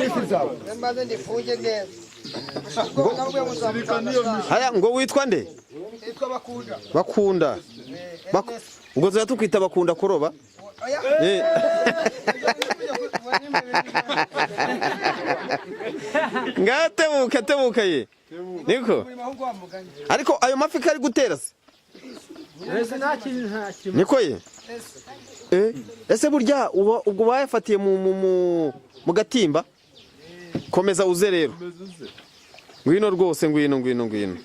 N'ifi zawe. Mbaze ndifunge neza. Namwe muzamutanga. Haya, ngo witwa nde? Nitwa Bakunda. Bakunda. Ubwo tuzajya tukwita Bakunda kuroba. Oya. Ngaho tebuka, tebuka ye. Niko. Ariko ayo mafi kari gutera se? Niko ye? Ese burya ubwo bayafatiye mu gatimba? Komeza uze rero. Ngwino rwose, ngwino, ngwino, ngwino.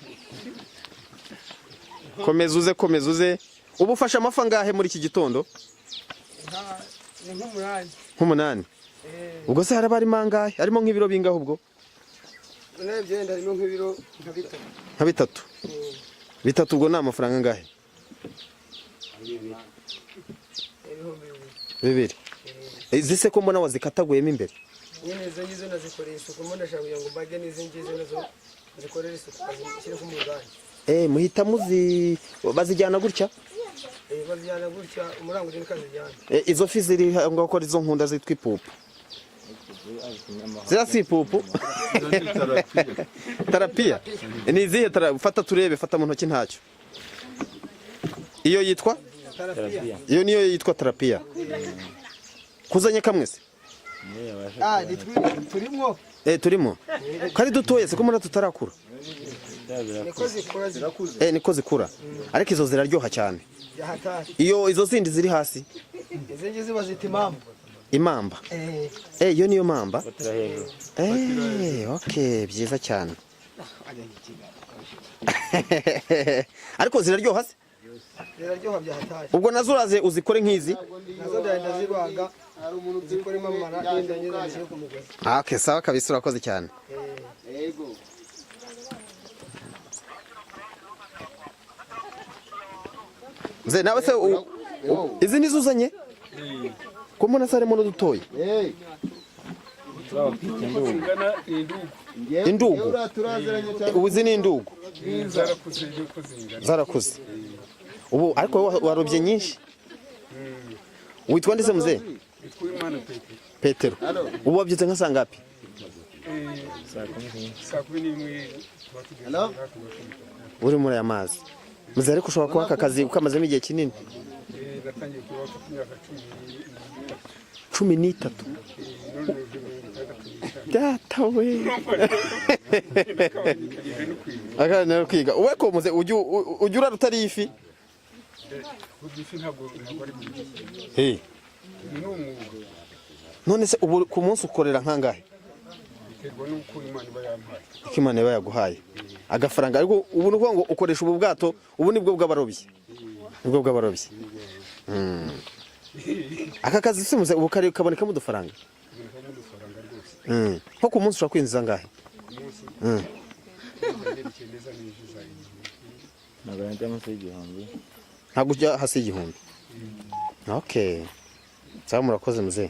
Komeza uze, komeza uze. Ubu ufashe amafi angahe muri iki gitondo? Ni nk'umunani. Nk'umunani. Ubwo se haraba harimo angahe? Harimo nk'ibiro bingahe ubwo? Urebye wenda harimo nk'ibiro nka bitatu. Nka bitatu. Bitatu ubwo ni amafaranga angahe? 2000. 2. Izi se ko mbona wazikataguyemo imbere? Nyine izo ngizo nazikoreye isuku, mbona ndashaka kugira ngo mbage n'izi ngizo nazo zikorere isuku, bazishyire ku munzani. Muhita muzi bazijyana gutya? Bazijyana gutya, umuranguzi niko azijyana. Izo fi ziri ngaho ko arizo nkunda zitwa ipupu. Ziriya si ipupu? Tarapiya. Ni izihe tara? Fata turebe, fata mu ntoki ntacyo. Iyo yitwa? Tarapiya. Iyo niyo yitwa tarapiya. Kuzanye kamwe se? Ni turimo. Turimo. Kari dutoye se ko mbona tutarakura? Niko zikura. Niko zikura. Ariko izo ziraryoha cyane. Yahatari. Iyo izo zindi ziri hasi? Izi ngizi bazita imamba. Imamba. Iyo niyo mamba? Okay, byiza cyane. Ariko ziraryoha se? Ziraryoha byahatari. Ubwo nazo uraze uzikore nk'izi? Nazo ndagenda zibaga, zikoremo amara, n'inda ngizo zishyire ku mugozi. Okay, sawa kabisa, urakoze cyane. Yego. Mzee nawe se izi nizo uzanye? Ko mbona se harimo n'udutoya? Indugu. Ubu izi ni indugu. Zarakuze. Ubu ariko warobye nyinshi. Witwa nde se mzee? Petero. Ubu wabyutse nka saa ngapi? Uri muri aya mazi. Mzee ariko ushobora kuba aka kazi ukamazemo igihe kinini. 13. Data we. Akana no kwiga. Uwe ko muze ujya urara utari ifi? Hey. None se ubu ku munsi ukorera nkangahe? Uko Imana iba yaguhaye. Agafaranga ariko ubu ni ukuvuga ngo ukoresha ubu bwato, ubu nibwo bw'abarobyi. Nibwo bw'abarobyi. Aka kazi se muze ubu kari kabonekamo udufaranga? Nko ku munsi ushobora kwinjiza angahe? Ntabwo ujya hasi y'igihumbi. Okay. Sawa, murakoze mzee.